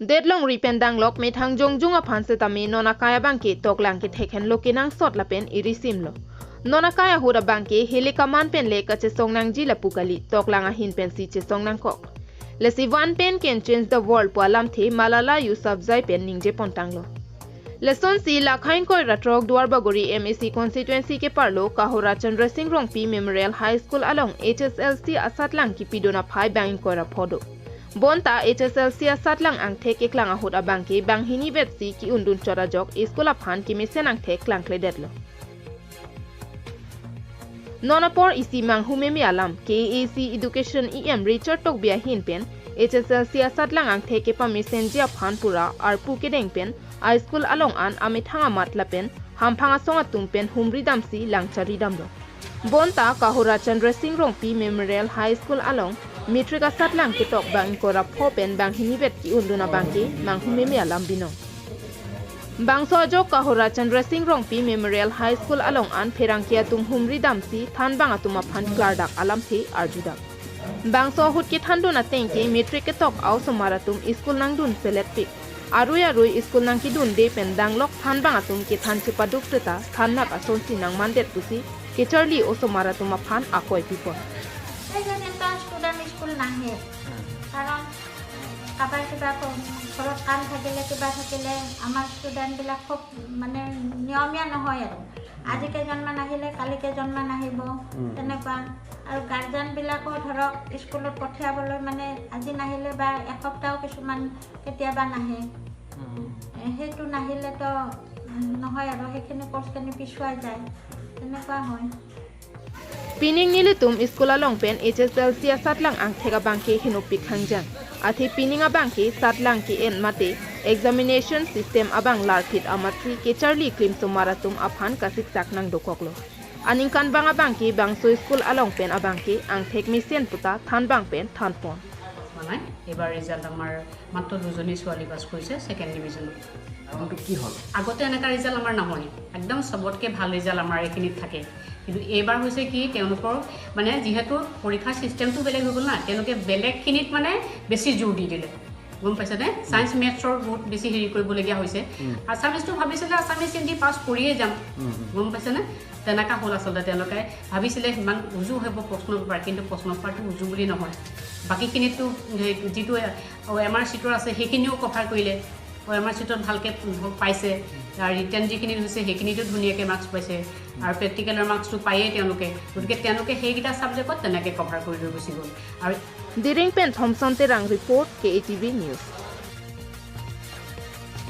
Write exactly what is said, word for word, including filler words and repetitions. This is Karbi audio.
Detlongri pen danglok methang jongjung aphan setame non akai abangke toklang kethek henlo, kenangsot lapen irisimlo. Non akai ahut abangke heli kaman pen le kachesong nangji lapu kali, toklang ahin pensi chesong nangkok. Lasi van pen can change the world pu alamthe Malala Yousafzai pen ningje pontanglo. Lasonsi la khain koi ra throk Duarbagori M A C constituency keparlo Kahora Chandra Singh Rongpi Memorial High School along H S L C asatlang kipidun aphai bang ingkoi ra pho do. Bonta H S L C asatlang angthek keklang ahut abangke banghini vetsi ki-undun chot ajok school aphan kemesen angthek klangkledetlo. Non apor isi manghumeme alam K A A C Education E M Richard Tokbi ahin pen H S L C asatlang angthek kepamesenji aphan pura arpu kedeng pen a school along an amethang amat lapen hamphang asong atum pen humri damsi langchari damlo. Bonta Kahora Chandra Singh Rongpi Memorial High School along matric asatlang ketok bang ingkoi ra pho pen banghini vet ki-undun abangke manghumeme alam binong. Bangso ajok Kahora Chandra Singh Rongpi Memorial High School along an pherangke atum humri damsi thanbang atum aphan klardak alamthe arjudak. Bangso ahut kethandun atengke matric ketok a-osomar atum school nangdun seletpik. Arui arui school nangkedunde pen danglok thanbang atum kethan chepaduk teta thannak asonsi nangmandet pusi kecharli osomar atum aphan akoi pipon. সেইকাৰণে এটা student school নাহে। কাৰণ কাৰোবাৰ কিবা ক- ঘৰত কাম থাকিলে, কিবা থাকিলে আমাৰ ষ্টুডেণ্টবিলাক খুব মানে নিয়মীয়া নহয় আৰু। আজি কেইজনমান আহিলে, কালি কেইজনমান আহিব, তেনেকুৱা। আৰু গাৰ্জেনবিলাকো ধৰক স্কুলত পঠিয়াবলৈ মানে আজি নাহিলে বা এসপ্তাহো কিছুমান কেতিয়াবা নাহে। এ, সেইটো নাহিলেতো উম, নহয় আৰু, সেইখিনি কৰ্চখিনি পিছুৱাই যায়, তেনেকুৱা হয়। Pining nelitum school along pen H S L C asatlang angthek abangke henopik hangjang. Athe pining abangke satlang ke-en mate examination system abang larphit amatsi kecharli klimsomar atum aphan kasiksak nangdokoklo. Aningkanvang abangke bangso school along pen abangke angthek mesen puta thanbang pen thanpon. নাই। এইবাৰ ৰিজাল্ট আমাৰ মাত্ৰ দুজনী ছোৱালী পাছ কৰিছে ছেকেণ্ড ডিভিজনত। কাৰণটো কি হ'ল? আগতে এনেকুৱা ৰিজাল্ট আমাৰ নহয়, একদম চবতকৈ ভাল ৰিজাল্ট আমাৰ এইখিনিত থাকে। কিন্তু এইবাৰ হৈছে কি, তেওঁলোকৰ মানে যিহেতু পৰীক্ষাৰ ছিষ্টেমটো বেলেগ হৈ গ'ল না, তেওঁলোকে বেলেগখিনিত মানে বেছি জোৰ দি দিলে, গম পাইছেনে? ছায়েন্স মেথছৰ বহুত বেছি হেৰি কৰিবলগীয়া হৈছে। আছামিজটো ভাবিছিলে আছামিজ হিন্দী পাছ কৰিয়ে যাম, গম পাইছেনে? তেনেকুৱা হ'ল আচলতে। তেওঁলোকে ভাবিছিলে ইমান উজু হ'ব প্ৰশ্ন পেপাৰ, কিন্তু প্ৰশ্ন পেপাৰটো উজু বুলি নহয়, বাকীখিনিতো সেই যিটো অ' এম আৰ চিটৰ আছে সেইখিনিও কভাৰ কৰিলে, অ' এম আৰ চিটত ভালকৈ পাইছে, আৰু ৰিটেন যিখিনি হৈছে সেইখিনিতো ধুনীয়াকৈ মাৰ্কছ পাইছে, আৰু প্ৰেক্টিকেলৰ মাৰ্কছটো পায়েই তেওঁলোকে। গতিকে তেওঁলোকে সেইকেইটা ছাবজেক্টত তেনেকৈ কভাৰ কৰি লৈ গুচি গ'ল। আৰু Diring pen Thomson Terang report, K A T V News.